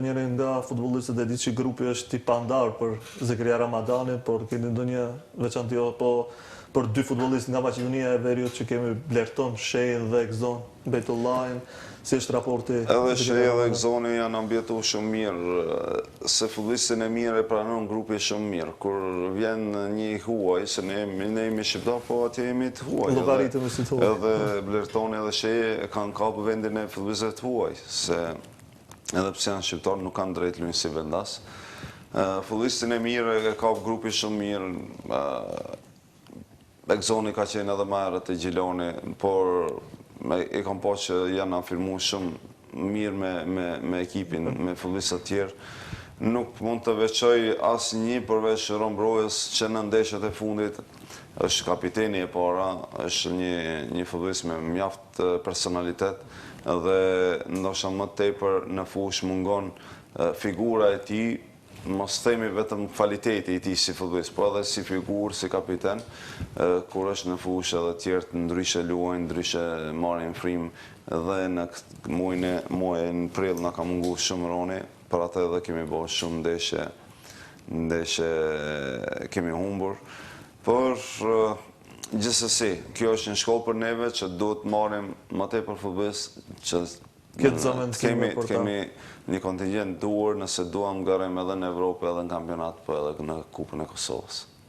Njëri nga futbollistët e di që grupi është i pandarë për Zekria Ramadanin, por keni ndonjë veçanti apo për dy futbollistë nga Maqedonia e Veriut që kemi Blerton Shejin dhe Egzon Bejtullahin, si është raporti Edhe Shej edhe Egzoni janë ambjetu shumë mirë, se futbollistin e mirë e pranon grupi shumë mirë. Kur vjen një i huaj, se ne ne jemi shqiptarë, po atje jemi të huaj. Llogaritemi si të huaj. Edhe Blertoni edhe Sheji e kanë kapë vendin e futbollistëve të huaj, se edhe pse janë shqiptarë nuk kanë drejt luajnë si vendas. Futbollistin e mirë e kap grupi shumë mirë. Egzoni ka qenë edhe më herët te Gjilani, por e kam pa që janë afirmu shumë mirë me, me, me ekipin, me futbollistët tjerë. Nuk mund të veçoj asnjë përveç Ron Brojës që në ndeshjet e fundit është kapiteni e para, është një, një futbollist me mjaft personalitet dhe ndoshta më tepër në fushë mungon figura e tij, mos themi vetëm kvaliteti i tij si futbollist, po edhe si figurë, si kapiten, kur është në fushë edhe tjerët ndryshe luajnë, ndryshe marrin frymë dhe në këtë muajin e muajin prill na ka mungu shumë Roni, për atë edhe kemi bo shumë ndeshje, ndeshje kemi humbur, por Gjithsesi, kjo është një shkollë për neve që duhet të marrim më tepër futbollistë që të kemi të kemi një kontingjent duhur nëse duam garojmë edhe në Evropë edhe në kampionat, po edhe në Kupën e Kosovës.